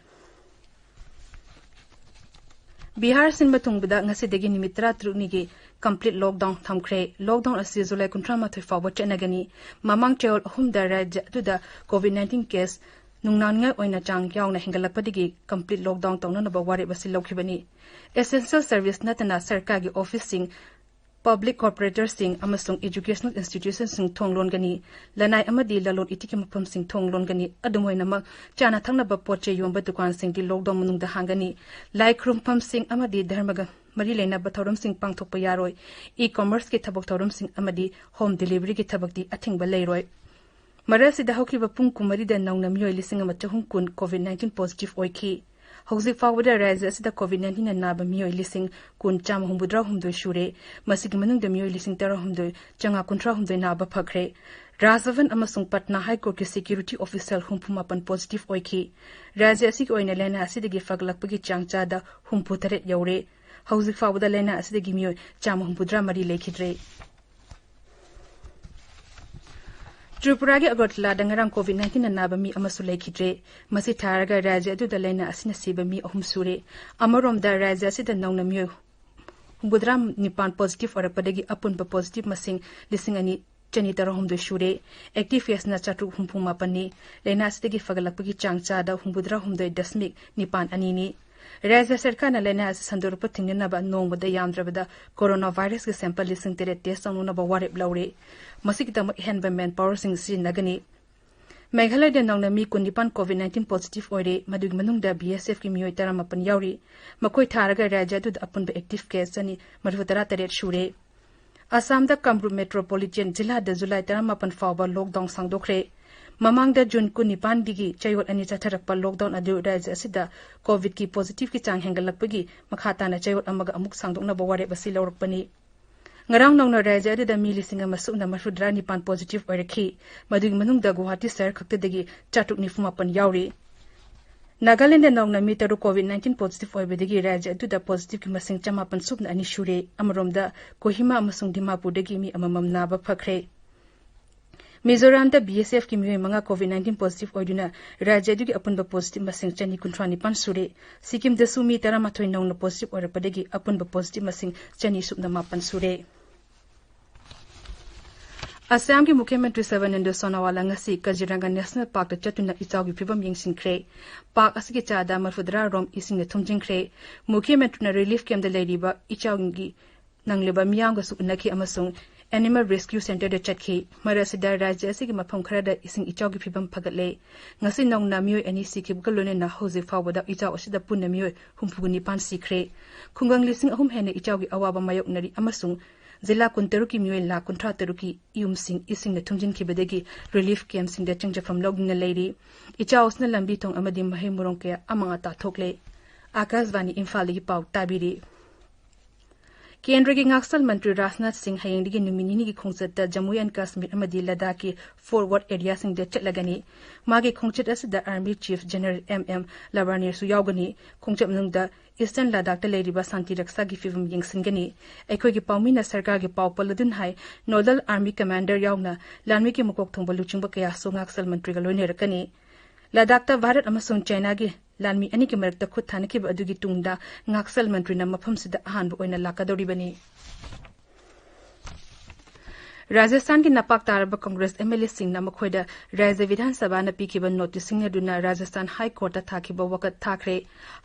ꯕꯤꯍꯥꯔ ꯁꯤꯟꯕ ꯊꯨꯡꯕꯗ ꯉꯁꯤꯗꯒꯤ ꯅꯨꯃꯤꯠ ꯇꯔꯥꯇꯔꯨꯛꯅꯤꯒꯤ complete lockdown ꯊꯝꯈ꯭ꯔꯦ꯫ Lockdown ꯑꯁꯤ ꯖꯨꯂꯥꯏ ꯀꯨꯟꯊ꯭ꯔꯥ ꯃꯥꯊꯣꯏ ꯐꯥꯎꯕ ꯆꯠꯅꯒꯅꯤ꯫ ꯃꯃꯥꯡ ꯆꯌꯣꯜ ꯑꯍꯨꯝꯗ ꯔꯥꯖ꯭ꯌ ꯑꯗꯨꯗ COVID nineteen case ꯅꯨꯡꯅꯥꯡꯅꯤꯡꯉꯥꯏ ꯑꯣꯏꯅ ꯆꯥꯡ ꯌꯥꯎꯅ ꯍꯦꯟꯒꯠꯂꯛꯄꯗꯒꯤ complete lockdown ꯇꯧꯅꯅꯕ ꯋꯥꯔꯦꯞ ꯑꯁꯤ ꯂꯧꯈꯤꯕꯅꯤ꯫ Essential service ꯅꯠꯇꯅ ꯁꯔꯀꯥꯔꯒꯤ officeꯁꯤꯡ Public corporatorꯁꯤꯡ ꯑꯃꯁꯨꯡ educational institutionꯁꯤꯡ ꯊꯣꯡ ꯂꯣꯟꯒꯅꯤ꯫ ꯂꯅꯥꯏ ꯑꯃꯗꯤ ꯂꯂꯣꯟ ꯏꯇꯤꯛꯀꯤ ꯃꯐꯝꯁꯤꯡ ꯊꯣꯡ ꯂꯣꯟꯒꯅꯤ꯫ ꯑꯗꯨꯝ ꯑꯣꯏꯅꯃꯛ, ꯆꯥꯅ ꯊꯛꯅꯕ ꯄꯣꯠ ꯆꯩ ꯌꯣꯟꯕ ꯗꯨꯀꯥꯟꯁꯤꯡꯗꯤ lockdown ꯃꯅꯨꯡꯗ ꯍꯥꯡꯒꯅꯤ꯫ ꯂꯥꯏ ꯈꯨꯔꯨꯝꯐꯝꯁꯤꯡ ꯑꯃꯗꯤ ꯙꯔꯃꯒ ꯃꯔꯤ ꯂꯩꯅꯕ ꯊꯧꯔꯝꯁꯤꯡ ꯄꯥꯡꯊꯣꯛꯄ ꯌꯥꯔꯣꯏ꯫ E-commerceꯀꯤ ꯊꯕꯛ ꯊꯧꯔꯝꯁꯤꯡ ꯑꯃꯗꯤ home deliveryꯒꯤ ꯊꯕꯛꯇꯤ ꯑꯊꯤꯡꯕ ꯂꯩꯔꯣꯏ꯫ ꯃꯔꯛ ꯑꯁꯤꯗ ꯍꯧꯈꯤꯕ ꯄꯨꯡ ꯀꯨꯟꯃꯔꯤꯗ ꯅꯧꯅ ꯃꯤꯑꯣꯏ ꯂꯤꯁꯤꯡ ꯑꯃ ꯆꯍꯨꯝ ꯀꯨꯟ COVID nineteen positive ꯑꯣꯏꯈꯤ꯫ ꯍꯧꯖꯤꯛ ꯐꯥꯎꯕꯗ ꯔꯥꯖ꯭ꯌ ꯑꯁꯤꯗ COVID nineteenꯅ ꯅꯥꯕ ꯃꯤꯑꯣꯏ ꯂꯤꯁꯤꯡ ꯀꯨꯟ ꯆꯥꯝꯃ ꯍꯨꯝꯐꯨꯇꯔꯥ ꯍꯨꯝꯗꯣꯏ ꯁꯨꯔꯦ꯫ ꯃꯁꯤꯒꯤ ꯃꯅꯨꯡꯗ ꯃꯤꯑꯣꯏ ꯂꯤꯁꯤꯡ ꯇꯔꯥꯍꯨꯝꯗꯣꯏ ꯆꯥꯝꯃꯉꯥ ꯀꯨꯟꯊ꯭ꯔꯥ ꯍꯨꯝꯗꯣꯏ ꯅꯥꯕ ꯐꯈ꯭ꯔꯦ꯫ ꯔꯥꯖꯚꯟ ꯑꯃꯁꯨꯡ ꯄꯠꯅꯥ High Courtꯀꯤ security official ꯍꯨꯝꯐꯨ ꯃꯥꯄꯟ positive ꯑꯣꯏꯈꯤ꯫ ꯔꯥꯖ꯭ꯌ ꯑꯁꯤꯒꯤ ꯑꯣꯏꯅ ꯂꯥꯏꯅꯥ ꯑꯁꯤꯗꯒꯤ ꯐꯒꯠꯂꯛꯄꯒꯤ ꯆꯥꯡ ꯆꯥꯗ ꯍꯨꯝꯐꯨ ꯇꯔꯦꯠ ꯌꯧꯔꯦ꯫ ꯍꯧꯖꯤꯛ ꯐꯥꯎꯕꯗ ꯂꯥꯏꯅꯥ ꯑꯁꯤꯗꯒꯤ ꯃꯤꯑꯣꯏ ꯆꯥꯝꯃ ꯍꯨꯝꯐꯨꯇꯔꯥ ꯃꯔꯤ ꯂꯩꯈꯤꯗ꯭ꯔꯦ꯫ ꯇ꯭ꯔꯤꯄꯨꯔꯥꯒꯤ ꯑꯒꯔꯇꯂꯥꯗ ꯉꯔꯥꯡ COVID nineteenꯅ ꯅꯥꯕ ꯃꯤ ꯑꯃꯁꯨ ꯂꯩꯈꯤꯗ꯭ꯔꯦ꯫ ꯃꯁꯤ ꯊꯥꯔꯒ ꯔꯥꯖ꯭ꯌ ꯑꯗꯨꯗ ꯂꯥꯏꯅꯥ ꯑꯁꯤꯅ ꯁꯤꯕ ꯃꯤ ꯑꯍꯨꯝ ꯁꯨꯔꯦ꯫ ꯑꯃꯔꯣꯝꯗ, ꯔꯥꯖ꯭ꯌ ꯑꯁꯤꯗ ꯅꯧꯅ ꯃꯤꯑꯣꯏ ꯍꯨꯝꯐꯨꯇꯔꯥ ꯅꯤꯄꯥꯟ positive ꯑꯣꯏꯔꯛꯄꯗꯒꯤ ꯑꯄꯨꯟꯕ positive ꯃꯁꯤꯡ ꯂꯤꯁꯤꯡ ꯑꯅꯤ ꯆꯅꯤ ꯇꯔꯥꯍꯨꯝꯗꯣꯏ ꯁꯨꯔꯦ꯫ Active caseꯅ ꯆꯥꯇ꯭ꯔꯨꯛ ꯍꯨꯝꯐꯨ ꯃꯥꯄꯟꯅꯤ꯫ ꯂꯥꯏꯅꯥ ꯑꯁꯤꯗꯒꯤ ꯐꯒꯠꯂꯛꯄꯒꯤ ꯆꯥꯡ ꯆꯥꯗ ꯍꯨꯝꯐꯨꯇꯔꯥ ꯍꯨꯝꯗꯣꯏ ꯗꯁꯃꯤꯛ ꯅꯤꯄꯥꯟ ꯑꯅꯤꯅꯤ꯫ ꯔꯥꯖ꯭ꯌ ꯁꯔꯀꯥꯔꯅ ꯂꯥꯏꯅꯥ ꯑꯁꯤ ꯁꯟꯗꯣꯔꯛꯄ ꯊꯤꯡꯅꯅꯕ ꯅꯣꯡꯃꯗ ꯌꯥꯝꯗ꯭ꯔꯕꯗ coronavirusꯀꯤ sample ꯂꯤꯁꯤꯡ ꯇꯔꯦꯠ test ꯇꯧꯅꯅꯕ ꯋꯥꯔꯦꯞ ꯂꯧꯔꯦ꯫ ꯃꯁꯤꯒꯤꯗꯃꯛ ꯑꯍꯦꯟꯕ manpowerꯁꯤꯡ ꯁꯤꯖꯤꯟꯅꯒꯅꯤ꯫ ꯃꯦꯘꯥꯂꯌꯗ ꯅꯧꯅ ꯃꯤ ꯀꯨꯟꯅꯤꯄꯥꯟ COVID nineteen positive ꯑꯣꯏꯔꯦ꯫ ꯃꯗꯨꯒꯤ ꯃꯅꯨꯡꯗ BSFꯀꯤ ꯃꯤꯑꯣꯏ ꯇꯔꯥꯃꯥꯄꯟ ꯌꯥꯎꯔꯤ꯫ ꯃꯈꯣꯏ ꯊꯥꯔꯒ ꯔꯥꯖ꯭ꯌ ꯑꯗꯨꯗ ꯑꯄꯨꯟꯕ active case ꯆꯅꯤ ꯃꯔꯤꯐꯨꯇꯔꯥ ꯇꯔꯦꯠ ꯁꯨꯔꯦ꯫ ꯑꯁꯥꯝꯗ ꯀꯥꯃꯔꯨꯞ metropolitan ꯖꯤꯂꯥꯗ ꯖꯨꯂꯥꯏ ꯇꯔꯥꯃꯥꯄꯟ ꯐꯥꯎꯕ lockdown ꯁꯥꯡꯗꯣꯛꯈ꯭ꯔꯦ꯫ ꯃꯃꯥꯡꯗ ꯖꯨꯟ ꯀꯨꯟꯅꯤꯄꯥꯟꯗꯒꯤ ꯆꯌꯣꯜ ꯑꯅꯤ ꯆꯠꯊꯔꯛꯄ lockdown ꯑꯗꯨ ꯔꯥꯖ꯭ꯌ ꯑꯁꯤꯗ COVIDꯀꯤ positiveꯀꯤ ꯆꯥꯡ ꯍꯦꯟꯒꯠꯂꯛꯄꯒꯤ ꯃꯈꯥ ꯇꯥꯅ ꯆꯌꯣꯜ ꯑꯃꯒ ꯑꯃꯨꯛ ꯁꯥꯡꯗꯣꯛꯅꯕ ꯋꯥꯔꯦꯞ ꯑꯁꯤ ꯂꯧꯔꯛꯄꯅꯤ꯫ ꯉꯔꯥꯡ ꯅꯧꯅ ꯔꯥꯖ꯭ꯌ ꯑꯗꯨꯗ ꯃꯤ ꯂꯤꯁꯤꯡ ꯑꯃ ꯁꯨꯞꯅ ꯃꯔꯤꯐꯨꯇꯔꯥ ꯅꯤꯄꯥꯟ positive ꯑꯣꯏꯔꯛꯈꯤ꯫ ꯃꯗꯨꯒꯤ ꯃꯅꯨꯡꯗ ꯒꯨꯋꯥꯍꯥꯇꯤ ꯁꯍꯔ ꯈꯛꯇꯗꯒꯤ ꯆꯥꯇ꯭ꯔꯨꯛ ꯅꯤꯐꯨ ꯃꯥꯄꯟ ꯌꯥꯎꯔꯤ꯫ ꯅꯥꯒꯥꯂꯦꯟꯗ ꯅꯧꯅ ꯃꯤ ꯇꯔꯨꯛ COVID nineteen positive ꯑꯣꯏꯕꯗꯒꯤ ꯔꯥꯖ꯭ꯌ ꯑꯗꯨꯗ positiveꯀꯤ ꯃꯁꯤꯡ ꯆꯃꯥꯄꯟ ꯁꯨꯞꯅ ꯑꯅꯤ ꯁꯨꯔꯦ꯫ ꯑꯃꯔꯣꯝꯗ, ꯀꯣꯍꯤꯃꯥ ꯑꯃꯁꯨꯡ ꯗꯤꯃꯥꯄꯨꯔꯗꯒꯤ ꯃꯤ ꯑꯃꯃꯝ ꯅꯥꯕ ꯐꯈ꯭ꯔꯦ꯫ ꯃꯤꯖꯣꯔꯥꯝꯗ BSFꯀꯤ ꯃꯤꯑꯣꯏ ꯃꯉꯥ COVID nineteen positive ꯑꯣꯏꯗꯨꯅ ꯔꯥꯖ꯭ꯌ ꯑꯗꯨꯒꯤ ꯑꯄꯨꯟꯕ positive ꯃꯁꯤꯡ ꯆꯅꯤ ꯀꯨꯟꯊ꯭ꯔꯥ ꯅꯤꯄꯥꯟ ꯁꯨꯔꯦ꯫ ꯁꯤꯛꯀꯤꯝꯗꯁꯨ ꯃꯤ ꯇꯔꯥꯃꯥꯊꯣꯏ ꯅꯧꯅ positive ꯑꯣꯏꯔꯛꯄꯗꯒꯤ ꯑꯄꯨꯟꯕ positive ꯃꯁꯤꯡ ꯆꯅꯤ ꯁꯨꯞꯅ ꯃꯥꯄꯟ ꯁꯨꯔꯦ꯫ ꯑꯁꯥꯝꯒꯤ ꯃꯨꯈ꯭ꯌ ꯃꯟꯇ꯭ꯔꯤ ꯁꯔꯕꯥꯅꯟꯗ ꯁꯣꯅꯣꯋꯥꯜꯅ ꯉꯁꯤ ꯀꯖꯤꯔꯥꯡꯒ National Parkꯇ ꯆꯠꯇꯨꯅ ꯏꯆꯥꯎꯒꯤ ꯐꯤꯕꯝ ꯌꯦꯡꯁꯤꯟꯈ꯭ꯔꯦ꯫ Park ꯑꯁꯤꯒꯤ ꯆꯥꯗ ꯃꯔꯤꯐꯨꯇꯔꯥ ꯔꯣꯝ ꯏꯁꯤꯡꯅ ꯊꯨꯝꯖꯤꯟꯈ꯭ꯔꯦ꯫ ꯃꯨꯈ꯭ꯌ ꯃꯟꯇ꯭ꯔꯤꯅ relief campꯇ ꯂꯩꯔꯤꯕ ꯏꯆꯥꯎꯒꯤ ꯅꯪꯂꯤꯕ ꯃꯤꯌꯥꯝꯒꯁꯨ ꯎꯅꯈꯤ ꯑꯃꯁꯨꯡ Animal Rescue Centreꯗ ꯆꯠꯈꯤ꯫ ꯃꯔꯛ ꯑꯁꯤꯗ ꯔꯥꯖ꯭ꯌ ꯑꯁꯤꯒꯤ ꯃꯐꯝ ꯈꯔꯗ ꯏꯁꯤꯡ ꯏꯆꯥꯎꯒꯤ ꯐꯤꯕꯝ ꯐꯒꯠꯂꯦ꯫ ꯉꯁꯤ ꯅꯧꯅ ꯃꯤꯑꯣꯏ ꯑꯅꯤ ꯁꯤꯈꯤꯕꯒ ꯂꯣꯏꯅꯅ ꯍꯧꯖꯤꯛ ꯐꯥꯎꯕꯗ ꯏꯆꯥꯎ ꯑꯁꯤꯗ ꯄꯨꯟꯅ ꯃꯤꯑꯣꯏ ꯍꯨꯝꯐꯨ ꯅꯤꯄꯥꯟ ꯁꯤꯈ꯭ꯔꯦ꯫ ꯈꯨꯡꯒꯪ ꯂꯤꯁꯤꯡ ꯑꯍꯨꯝ ꯍꯦꯟꯅ ꯏꯆꯥꯎꯒꯤ ꯑꯋꯥꯕ ꯃꯥꯌꯣꯛꯅꯔꯤ ꯑꯃꯁꯨꯡ ꯖꯤꯂꯥ ꯀꯨꯟꯇꯔꯨꯛꯀꯤ ꯃꯤꯑꯣꯏ ꯂꯥꯈ ꯀꯨꯟꯊ꯭ꯔꯥ ꯇꯔꯨꯛꯀꯤ ꯌꯨꯝꯁꯤꯡ ꯏꯁꯤꯡꯅ ꯊꯨꯝꯖꯤꯟꯈꯤꯕꯗꯒꯤ ꯔꯤꯂꯤꯐ ꯀꯦꯝꯞꯁꯤꯡꯗ ꯆꯪꯖꯐꯝ ꯂꯧꯗꯨꯅ ꯂꯩꯔꯤ꯫ ꯏꯆꯥꯎ ꯑꯁꯤꯅ ꯂꯝꯕꯤ ꯊꯣꯡ ꯑꯃꯗꯤ ꯃꯍꯩ ꯃꯔꯣꯡ ꯀꯌꯥ ꯑꯃꯥꯡ ꯑꯇꯥ ꯊꯣꯛꯂꯦ꯫ ꯑꯥꯀꯥꯁꯕꯥꯅꯤ ꯏꯝꯐꯥꯜꯗꯒꯤ ꯄꯥꯎ ꯇꯥꯕꯤꯔꯤ꯫ ꯀꯦꯟꯗ꯭ꯔꯒꯤ ꯉꯥꯛꯁꯦꯜ ꯃꯟꯇ꯭ꯔꯤ ꯔꯥꯖꯅꯥꯊ ꯁꯤꯡ ꯍꯌꯦꯡꯗꯒꯤ ꯅꯨꯃꯤꯠ ꯅꯤꯅꯤꯒꯤ ꯈꯣꯡꯆꯠꯇ ꯖꯝꯃꯨ ꯑꯦꯟ ꯀꯥꯁꯃꯤꯔ ꯑꯃꯗꯤ ꯂꯗꯥꯈꯀꯤ ꯐꯣꯔꯋꯥꯔꯗ ꯑꯦꯔꯤꯌꯥꯁꯤꯡꯗ ꯆꯠꯂꯒꯅꯤ꯫ ꯃꯥꯒꯤ ꯈꯣꯡꯆꯠ ꯑꯁꯤꯗ army chief general M M ꯂꯕꯥꯅꯤꯔꯁꯨ ꯌꯥꯎꯒꯅꯤ꯫ ꯈꯣꯡꯆꯠ ꯃꯅꯨꯡꯗ ꯏꯁꯇꯔꯟ ꯂꯗꯥꯈꯇ ꯂꯩꯔꯤꯕ ꯁꯥꯟꯇꯤ ꯔꯛꯁꯥꯒꯤ ꯐꯤꯕꯝ ꯌꯦꯡꯁꯤꯟꯒꯅꯤ꯫ ꯑꯩꯈꯣꯏꯒꯤ ꯄꯥꯎꯃꯤꯅ ꯁꯔꯀꯥꯔꯒꯤ ꯄꯥꯎ ꯄꯜꯂꯗꯨꯅ ꯍꯥꯏ, ꯅꯣꯗꯜ ꯑꯥꯔꯃꯤ ꯀꯃꯥꯟꯗꯔ ꯌꯥꯎꯅ ꯂꯥꯟꯃꯤꯒꯤ ꯃꯀꯣꯛ ꯊꯣꯡꯕ ꯂꯨꯆꯤꯡꯕ ꯀꯌꯥꯁꯨ ꯉꯥꯛꯁꯦꯜ ꯃꯟꯇ꯭ꯔꯤꯒ ꯂꯣꯏꯅꯔꯛꯀꯅꯤ꯫ ꯂꯗꯥꯈꯇ ꯚꯥꯔꯠ ꯑꯃꯁꯨꯡ ꯆꯥꯏꯅꯥꯒꯤ ꯂꯥꯟꯃꯤ ꯑꯅꯤꯒꯤ ꯃꯔꯛꯇ ꯈꯨꯠ ꯊꯥꯅꯈꯤꯕ ꯑꯗꯨꯒꯤ ꯇꯨꯡꯗ ꯉꯥꯛꯁꯦꯜ ꯃꯟꯇ꯭ꯔꯤꯅ ꯃꯐꯝꯁꯤꯗ ꯑꯍꯥꯟꯕ ꯑꯣꯏꯅ ꯂꯥꯛꯀꯗꯧꯔꯤꯕꯅꯤ꯫ ꯔꯥꯖꯁꯊꯥꯟꯒꯤ ꯅꯄꯥꯛ ꯇꯥꯔꯕ ꯀꯪꯒ꯭ꯔꯦꯁ ꯑꯦꯝ ꯑꯦꯜ ꯑꯦꯁꯤꯡꯅ ꯃꯈꯣꯏꯗ ꯔꯥꯖ꯭ꯌ ꯕꯤꯙꯥꯟ ꯁꯚꯥꯅ ꯄꯤꯈꯤꯕ ꯅꯣꯇꯤꯁꯁꯤꯡ ꯑꯗꯨꯅ ꯔꯥꯖꯁꯊꯥꯟ ꯍꯥꯏ ꯀꯣꯔꯠꯇ ꯊꯥꯈꯤꯕ ꯋꯥꯀꯠ ꯊꯥꯈ꯭ꯔꯦ꯫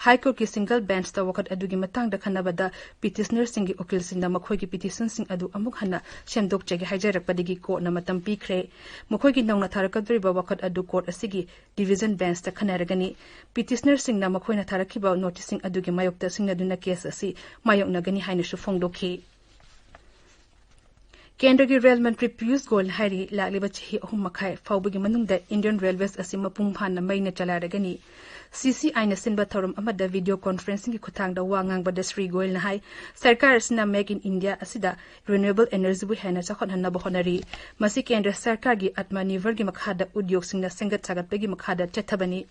ꯍꯥꯏ ꯀꯣꯔꯠꯀꯤ ꯁꯤꯡꯒꯜ ꯕꯦꯟꯆꯇ ꯋꯥꯀꯠ ꯑꯗꯨꯒꯤ ꯃꯇꯥꯡꯗ ꯈꯟꯅꯕꯗ ꯄꯤꯇꯤꯁꯅꯔꯁꯤꯡꯒꯤ ꯎꯀꯤꯜꯁꯤꯡꯅ ꯃꯈꯣꯏꯒꯤ ꯄꯤꯇꯤꯁꯟꯁꯤꯡ ꯑꯗꯨ ꯑꯃꯨꯛ ꯍꯟꯅ ꯁꯦꯝꯗꯣꯛꯆꯒꯦ ꯍꯥꯏꯖꯔꯛꯄꯗꯒꯤ ꯀꯣꯔꯠꯅ ꯃꯇꯝ ꯄꯤꯈ꯭ꯔꯦ꯫ ꯃꯈꯣꯏꯒꯤ ꯅꯧꯅ ꯊꯥꯔꯛꯀꯗꯧꯔꯤꯕ ꯋꯥꯀꯠ ꯑꯗꯨ ꯀꯣꯔꯠ ꯑꯁꯤꯒꯤ ꯗꯤꯚꯤꯖꯟ ꯕꯦꯟꯆꯇ ꯈꯟꯅꯔꯒꯅꯤ꯫ ꯄꯤꯇꯤꯁꯅꯔꯁꯤꯡꯅ ꯃꯈꯣꯏꯅ ꯊꯥꯔꯛꯈꯤꯕ ꯅꯣꯇꯤꯁꯁꯤꯡ ꯑꯗꯨꯒꯤ ꯃꯥꯌꯣꯛꯇ ꯁꯤꯡꯅꯗꯨꯅ ꯀꯦꯁ ꯑꯁꯤ ꯃꯥꯌꯣꯛꯅꯒꯅꯤ ꯍꯥꯏꯅꯁꯨ ꯐꯣꯡꯗꯣꯛꯈꯤ꯫ ꯀꯦꯟꯗ꯭ꯔꯒꯤ ꯔꯦꯜ ꯃꯟꯇ꯭ꯔꯤ ꯄꯤꯌꯨꯁ ꯒꯣꯌꯜꯅ ꯍꯥꯏꯔꯤ, ꯂꯥꯛꯂꯤꯕ ꯆꯍꯤ ꯑꯍꯨꯝ ꯃꯈꯥꯏ ꯐꯥꯎꯕꯒꯤ ꯃꯅꯨꯡꯗ ꯏꯟꯗꯤꯌꯟ ꯔꯦꯜꯋꯦꯁ ꯑꯁꯤ ꯃꯄꯨꯡ ꯐꯥꯅ ꯃꯩꯅ ꯆꯂꯥꯏꯔꯒꯅꯤ꯫ ꯁꯤꯁꯤꯑꯥꯏꯅ ꯁꯤꯟꯕ ꯊꯧꯔꯝ ꯑꯃꯗ ꯚꯤꯗꯤꯑꯣ ꯀꯣꯟꯐꯔꯦꯟꯁꯤꯡꯒꯤ ꯈꯨꯠꯊꯥꯡꯗ ꯋꯥ ꯉꯥꯡꯕꯗ ꯁ꯭ꯔꯤ ꯒꯣꯌꯜꯅ ꯍꯥꯏ, ꯁꯔꯀꯥꯔ ꯑꯁꯤꯅ Make in India ꯑꯁꯤꯗ ꯔꯤꯅ꯭ꯌꯨꯑꯦꯕꯜ ꯑꯦꯅꯔꯖꯤꯕꯨ ꯍꯦꯟꯅ ꯆꯥꯎꯈꯠꯍꯟꯅꯕ ꯍꯣꯠꯅꯔꯤ꯫ ꯃꯁꯤ ꯀꯦꯟꯗ꯭ꯔ ꯁꯔꯀꯥꯔꯒꯤ ꯑꯠꯃꯅꯤꯔꯚꯔꯒꯤ ꯃꯈꯥꯗ ꯎꯗ꯭ꯌꯣꯒꯁꯤꯡꯅ ꯁꯦꯝꯒꯠ ꯁꯥꯒꯠꯄꯒꯤ ꯃꯈꯥꯗ ꯆꯠꯊꯕꯅꯤ꯫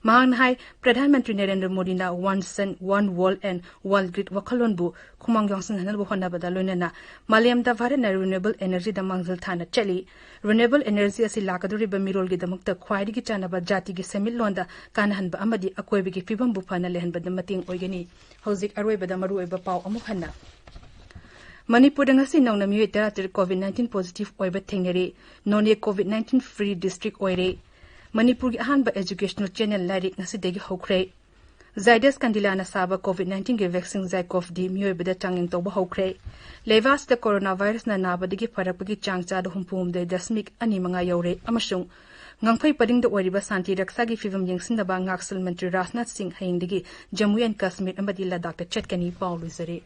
ꯃꯍꯥꯛꯅ ꯍꯥꯏ, ꯄ꯭ꯔꯙꯥꯟ ꯃꯟꯇ꯭ꯔꯤ ꯅꯔꯦꯟꯗ꯭ꯔ ꯃꯣꯗꯤꯅ One Sun, One World and One Grid ꯋꯥꯈꯜꯂꯣꯟꯕꯨ ꯈꯨꯃꯥꯡ ꯌꯥꯎꯁꯤꯟꯍꯟꯅꯕ ꯍꯣꯠꯅꯕꯗ ꯂꯣꯏꯅꯅ ꯃꯥꯂꯦꯝꯗ ꯚꯥꯔꯠꯅ ꯔꯤꯅ꯭ꯌꯨꯑꯦꯕꯜ ꯑꯦꯅꯔꯖꯤꯗ ꯃꯥꯡꯖꯤꯜ ꯊꯥꯅ ꯆꯠꯂꯤ꯫ ꯔꯤꯅ꯭ꯌꯨꯑꯦꯕꯜ ꯑꯦꯅꯔꯖꯤ ꯑꯁꯤ ꯂꯥꯛꯀꯗꯧꯔꯤꯕ ꯃꯤꯔꯣꯜꯒꯤꯗꯃꯛꯇ ꯈ꯭ꯋꯥꯏꯗꯒꯤ ꯆꯥꯟꯅꯕ ꯖꯥꯇꯤꯒꯤ ꯁꯦꯟꯃꯤꯠꯂꯣꯟꯗ ꯀꯥꯟꯅꯍꯟꯕ ꯑꯃꯗꯤ ꯑꯀꯣꯏꯕꯒꯤ ꯐꯤꯕꯝꯕꯨ ꯐꯅ ꯂꯩꯍꯟꯕꯗ ꯃꯇꯦꯡ ꯑꯣꯏꯒꯅꯤ꯫ ꯍꯧꯖꯤꯛ ꯑꯔꯣꯏꯕꯗ ꯃꯔꯨꯑꯣꯏꯕ ꯄꯥꯎ ꯑꯃꯨꯛ ꯍꯟꯅ꯫ ꯃꯅꯤꯄꯨꯔꯗ ꯉꯁꯤ ꯅꯧꯅ ꯃꯤꯑꯣꯏ ꯇꯔꯥꯇꯔꯦꯠ COVID nineteen positive ꯑꯣꯏꯕ ꯊꯦꯡꯅꯔꯤ꯫ ꯅꯣꯅꯦ COVID nineteen free district ꯑꯣꯏꯔꯦ꯫ ꯃꯅꯤꯄꯨꯔꯒꯤ ꯑꯍꯥꯟꯕ educational channel ꯂꯥꯏꯔꯤꯛ ꯉꯁꯤꯗꯒꯤ ꯍꯧꯈ꯭ꯔꯦ꯫ Zydus Cadila ꯅ ꯁꯥꯕ COVID nineteen ꯒꯤ vaccine ZyCoV-D ꯃꯤꯑꯣꯏꯕꯗ ꯆꯥꯡꯌꯦꯡ ꯇꯧꯕ ꯍꯧꯈ꯭ꯔꯦ꯫ ꯂꯩꯕꯥꯛ ꯑꯁꯤꯗ coronavirus ꯅ ꯅꯥꯕꯗꯒꯤ ꯐꯔꯛꯄꯒꯤ ꯆꯥꯡ ꯆꯥꯗ ꯍꯨꯝꯐꯨ ꯍꯨꯝꯗꯣꯏ ꯗꯁꯃꯤꯛ ꯑꯅꯤ ꯃꯉꯥ ꯌꯧꯔꯦ ꯑꯃꯁꯨꯡ ꯉꯝꯈꯩ ꯄꯔꯤꯡꯗ ꯑꯣꯏꯔꯤꯕ ꯁꯥꯟꯇꯤ ꯔꯛꯁꯥꯒꯤ ꯐꯤꯕꯝ ꯌꯦꯡꯁꯤꯟꯅꯕ ꯉꯥꯛꯁꯦꯜ ꯃꯟꯇ꯭ꯔꯤ ꯔꯥꯖꯅꯥꯊ ꯁꯤꯡ ꯍꯌꯦꯡꯗꯒꯤ ꯖꯝꯃꯨ ꯑꯦꯟ ꯀꯥꯁꯃꯤꯔ ꯑꯃꯗꯤ ꯂꯗꯥꯈꯇ ꯆꯠꯀꯅꯤ꯫ ꯄꯥꯎ ꯂꯣꯏꯖꯔꯦ꯫